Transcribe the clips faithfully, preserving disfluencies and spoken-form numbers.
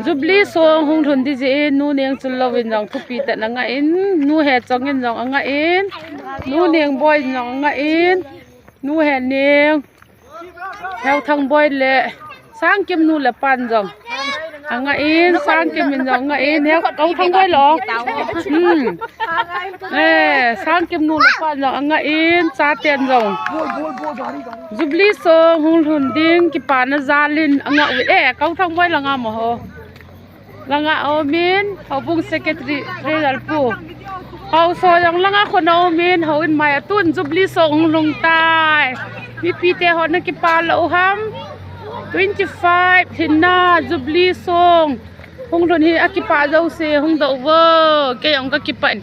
Jubilee song hung lhun di jeh in, Nu Neng Chunlou in jong thupi tah in anga in, Nu Hechong in jong anga in, Nu Nengboi in jong anga in, Nu Heneng, Heuthangboi le Sangkim nu le pan jong anga in, Sangkim in jong anga in, Heu, Heuthangboi lo. Hmm. Eh, Sangkim nu le pan jong anga in, chaten jong. Jubilee song hung lhun ding kipana jal in anga u. Eh, Heuthangboi la nga mo ho. Langa a um in, Houbung Secretary Treasurer pu. Haosa jong langa khun a um in, houin mai a tun Jubilee song hung lhung tai. Mipite ho na kipah lou u ham. Twenty five lhinna Jubilee song hung lhun hi akipah jouse hung doh uvo. Kei jong ka kipah in.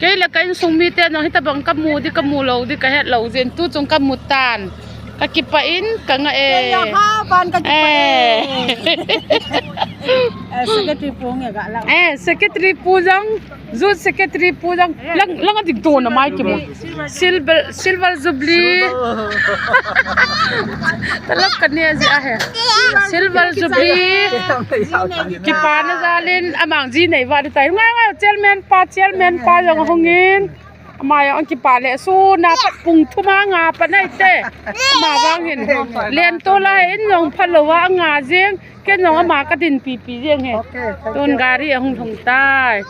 Kei le ka insung mite jong hitabang ka mu di, ka mu lou di, ka het lou jeh in, tu chung ka mu tan. Ka kipah in, ka nga e. Kei jong ha ban ka kipah e. Eh, secretary pu nge ga la. Eh, secretary pu jong, youth secretary pu jong, lang, lang a dik to na mai ki mu. Silver, Silver Jubilee. Talak ka ne ji a he. Silver Jubilee. Kipana jal in amang ji nei va di tai. Ngai ngai chairman pa, chairman pa jong hung in. Ama jong kipah le su na pat pung thum a nga pat nai te. Ama vang hin. Len to la in jong phalou a nga jing. Ken jong ama ka din pipi jeng he. Okay, thank you. Tun gari ahung lhung tai.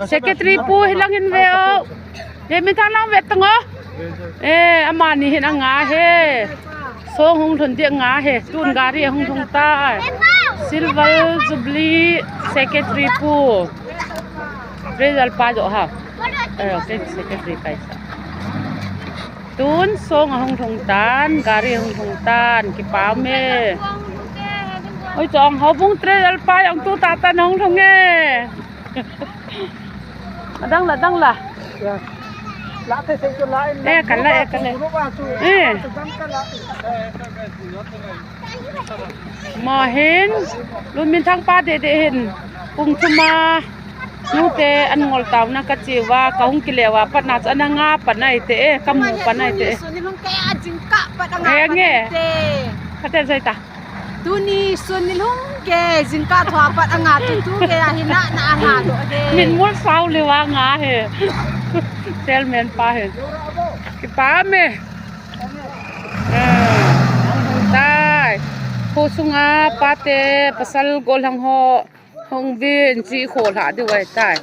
Secretary pu hi lang hin ve o. He mi thang lang ve tang o. Eh, amani hin anga he. Song hung lhun di anga he. Tun gari ahung lhung tai. Silver Jubilee Secretary pu. Treasurer pa jo ha. Eh, okay, secretary kaisa. Tun song ahung lhung tan, gari ahung lhung tan, kipah me. Oi, chong Houbung Treasurer pa jong tu tah tah in ahung lhung e. Adang la, adang la. Ya. La te se chu la in. Eh, kan la, eh, kan la. Group a chu. Eh. Dang ka la. Ama hin, Lunminthang pa deh deh hin, pung thum a, nute an ngol taona ka che uva, ka hung kile uva, pat na chu ana nga pat nai te e, ka mu pat nai te e. Tuni sun nilhum gei a jingkah pat anga pat nai te. Ka te jai ta. Tuni sun nilhum gei jingkah thua pat anga tu tu gei a hin na na anga lo ge. Min mul sau le uva nga he. Chairman pa he. Kipah me. Eh, hung tai. Kho sunga pate pasal gollhang ho hung vin chi kho lha diu ahi tai.